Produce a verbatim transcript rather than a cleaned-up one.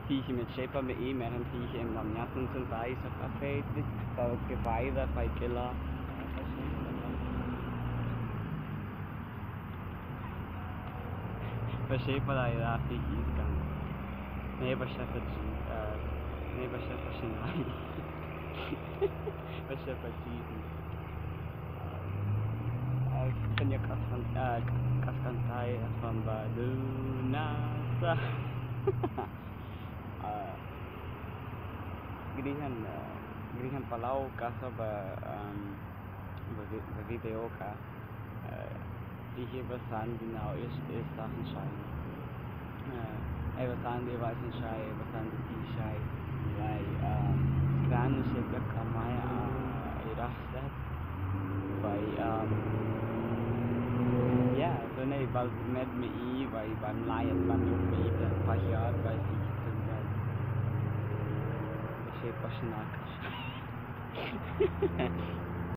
Pihi me chepa me i me ran pihi em lam nyasun sun tai sa kafe. Tau ke vaida pai ke la. Pachepa la ira pihi iskan. Ne pachepa ji. Ne pachepa shinai. Pachepa ji. Kanya kaskan kaskan tai asamba duna sa. Grihan grihan palau kasa ba ba video ka. Pihi ba sandi na o is is sa han shai. Ai ba sandi ba sin shai ba sandi ti shai. Wai gran se ka kamai a ira sa. Wai ya so ne ba med me i wai ba mlai ba me i ba pa hiar wai si kitu wai. Se pa snack.